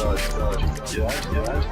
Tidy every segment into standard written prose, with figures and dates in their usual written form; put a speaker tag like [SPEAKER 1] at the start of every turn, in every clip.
[SPEAKER 1] Yaada.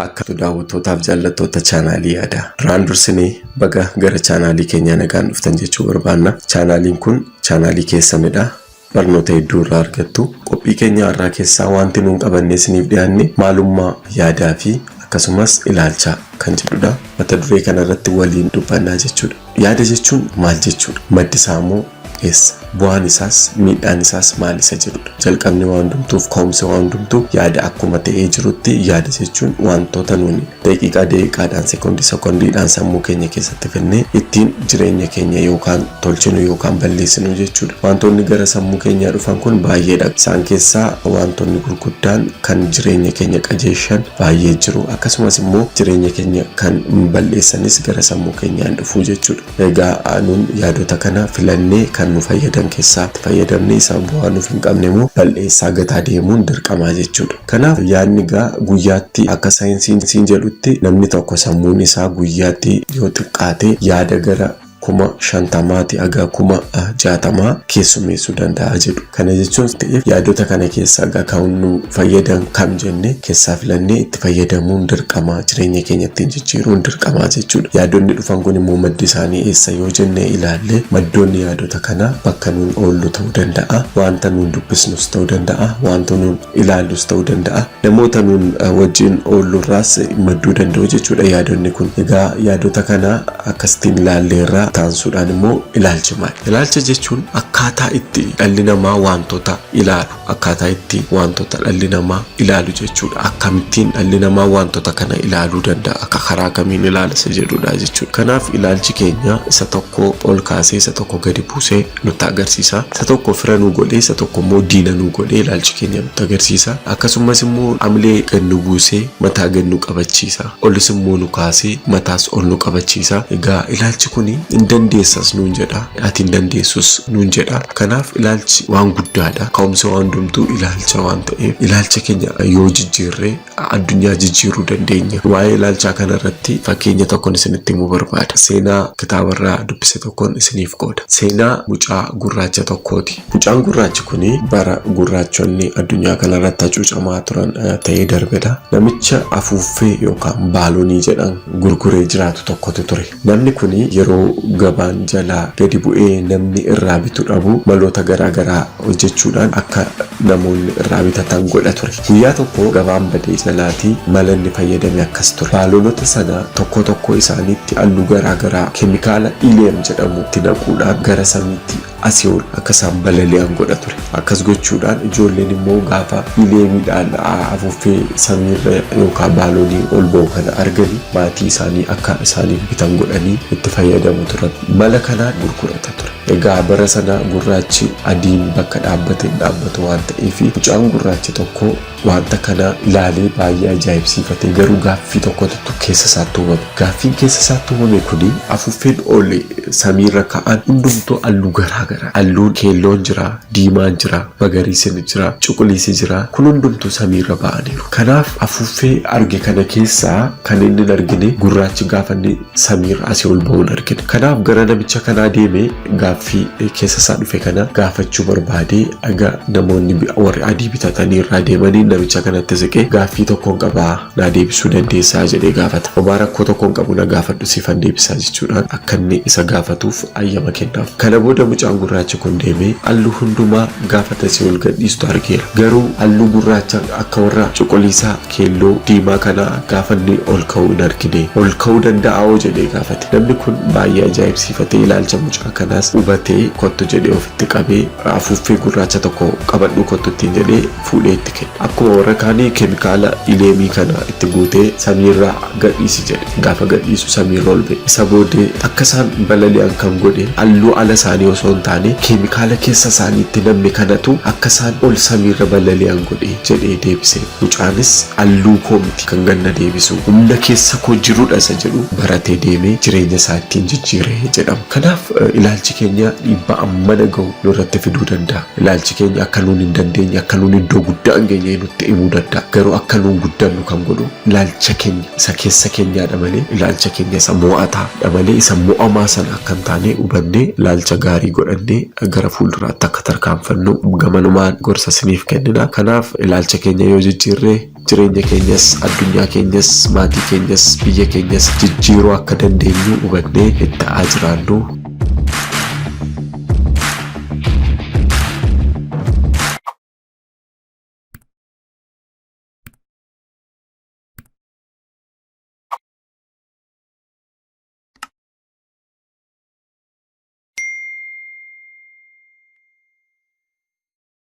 [SPEAKER 2] Akka daawwattootaaf jaallattoota chaanaalii yaadaa. Duraan dursinee baga gara chaanaalii keenyaa nagaan dhuftan jechuu barbaanna. Chaanaaliin kun chaanaalii keessanidha. Barnoota hedduu irraa argattu. Qophii keenya har'aa keessaa wanti nuun qabannee isiniif dhiyaanne maalummaa yaadaa fi akkasumas ilaalchaa kan jedhudha. Mata duree kanarratti waliin dubbannaa jechuudha. Yaada jechuun maal jechuudha? Maddi isaa immoo eessa? Bu'aan isaas miidhaan isaas maal isa jedhudha. Jalqabni waan hundumtuuf ka'umsi waan hundumtuu yaada akkuma ta'ee jirutti yaada jechuun wantoota nuuni daqiiqaa daqiiqaadhaan sekoondii sekoondiidhaan sammuu keenya keessatti finnee ittiin jireenya keenya yookaan tolchinu yookaan balleessinu jechuudha. Wantoonni gara sammuu keenyaa dhufan kun baay'eedha. Isaan keessaa wantoonni gurguddaan kan jireenya keenya qajeeshan baay'ee jiru. Akkasumas immoo jireenya keenya kan balleessanis gara sammuu keenyaan dhufu jechuudha. Egaa nuun yaadota kana filannee kan nu fayyadan keessaa itti fayyadamnee isa bu'aa nuuf hin qabne immoo balleessaa gataa deemuun dirqamaa jechuudha. Kanaaf yaadni egaa guyyaatti akka saayinsiin jedhutti namni tokko sammuun isaa guyyaatti yoo xiqqaate yaada gara 50,000 haga 60,000 keessummeessuu danda'a jedhu. Kana jechuun ta'eef yaadota kana keessaa egaa kan nu fayyadan kam jenne keessaa filannee itti fayyadamuun dirqamaa jireenya keenya ittiin jijjiiruun dirqamaa jechuudha. Yaadonni dhufan kun immoo maddi isaanii eessa yoo jenne ilaalle maddoonni yaadota kanaa bakka nuun oollu ta'uu danda'a, wanta nuun dubbisnus ta'uu danda'a, wanta nuun ilaallus ta'uu danda'a, namoota nuun wajjin oollurraas madduu danda'u jechuudha yaadonni kun. Egaa yaadota kana akkasitiin ilaalleerraa taansuudhaan immoo ilaalchi maali? Ilaalcha jechuun akkaataa itti dhalli namaa wantoota ilaalu, akkaataa itti wantoota dhalli namaa ilaalu jechuudha. Akkamittiin dhalli namaa wantoota kana ilaaluu danda'a? Akka karaa kamiin ilaala isa jedhudha jechuudha. Kanaaf ilaalchi keenya isa tokko ol kaasee isa tokko gadi buusee nutti agarsiisa. Isa tokko fira nu godhee isa tokko immoo diina nu godhee ilaalchi keenya nutti agarsiisa. Akkasumas immoo amilee gad nu buusee mataa gad nu qabachiisa. Olis immoo nu kaasee mataas ol nu qabachiisa. Egaa ilaalchi kun hin dandeessas nuun jedha. Ati hin dandeessus nuun jedha. Kanaaf ilaalchi waan guddaadha. Ka'umsi waan hundumtuu ilaalcha waan ta'eef ilaalcha keenya yoo jijjiirree addunyaa jijjiiruu dandeenya. Waa'ee ilaalchaa kanarratti fakkeenya tokkoon isinitti himuu barbaada. Seenaa kitaabarraa dubbise tokkoon isiniif qooda. Seenaa mucaa gurraacha tokkooti. Mucaan gurraachi kun bara gurraachonni addunyaa kanarratti hacuucamaa turan ta'ee darbedha. Namicha afuuffee yookaan baalonii jedhan gurguree jiraatu tokkotu ture. Namni kun yeroo gabaan jalaa gadi bu'ee namni irraa bitu dhabu maloota garaa garaa hojjechuudhaan akka namoonni irraa bitatan godha ture. Guyyaa tokko gabaan badee jalaatii mala inni fayyadame akkas ture. Baalonota sana tokko tokko isaaniitti halluu garaa garaa keemikaala iliyeem jedhamu itti naquudhaan gara samiitti asii ol akka isaan balali'an godha ture. Akkas gochuudhaan ijoolleen immoo gaafa iliyeemiidhaan afuuffee samiirra yookaan baalonii ol ba'u kana arganii maatii isaanii akka isaaniif bitan godhanii itti fayyadamu turan. Mala kanaan gurgurata ture. Egaa bara sana gurraachi adiin bakka dhaabbate hin dhaabbatu waan ta'eef mucaan gurraachi tokko wanta kana ilaalee baay'ee ajaa'ibsiifate garuu gaaffii tokkotu keessa isaatti uumame. Gaaffiin keessa isaatti uumame kuni afuuffeen ol samiirra ka'an hundumtuu halluu garaa garaa. Halluun keelloon jira, diimaan jira, magariisni jira, cuquliisi jira. Kun hundumtuu samiirra ba'aniiru. Kanaaf afuuffee arge kana keessaa kan inni hin argine gurraachi gaafa inni samiirra asii ol ba'uun argine. Kanaaf gara namicha kanaa deemee gaaffii keessa isaa dhufe kana gaafachuu barbaadee aga namoonni warri adii bitatanii irraa deemanii namicha kanatti siqee gaaffii tokkoon qabaa naa deebisuu dandeessaa jedhee gaafata. Homaa rakkoo tokkoon qabu na gaafadhu siifan deebisaa jechuudhaan akka inni isa gaafatuuf ayyama kennaaf. Kana booda mucaan gurraachi kun deemee halluu hundumaa gaafa tasii ol gadhiistu argeera. Garuu halluu gurraacha akka warra cuquliisaa keelloo diimaa kana gaafa inni ol ka'uu hin argine. Ol ka'uu danda'aa jedhee gaafate. Namni kun baay'ee ajaa'ibsiifatee ilaalcha mucaa kanaas hubatee kottu jedhee ofitti qabee afuuffee gurraacha tokko qabadhu kottu ittiin jedhee fuudhee itti kenne. Akkuma warra kaanii keemikaala ileemii kana itti guutee samiirraa gadhiisi jedhe. Gaafa gadhiisu samiirra ol ba'e. Isa booddee akka isaan balali'an kan godhe halluu ala isaanii osoo hin taane keemikaala keessa isaaniitti namni kanatu akka isaan ol samiirra balali'an godhe jedhee deebise. Mucaanis halluu koo miti kan ganna deebisu humna keessa koo jirudha isa jedhu baratee deemee jireenya isaa ittiin jijjiire jedhama. Kanaaf ilaalchi keenya keenya dhiibbaa ammana ga'u nurratti fiduu danda'a. Ilaalchi keenya akka nuun hin dandeenye, akka nuun iddoo guddaa hin geenye nutti himuu danda'a. Garuu akka nuun guddannu kan godhu ilaalcha keenya isa keessa keenyaadha malee, ilaalcha keenya isa mo'ataadha malee, isa mo'amaa sana akka hin taane hubannee, ilaalcha gaarii godhannee gara fuulduraatti akka tarkaanfannu gamanumaan gorsa isiniif kennina. Kanaaf ilaalcha keenya yoo jijjiirree, jireenya keenyas, addunyaa keenyas, maatii keenyas, biyya keenyas jijjiiruu akka dandeenyu hubannee itti haa jiraannu.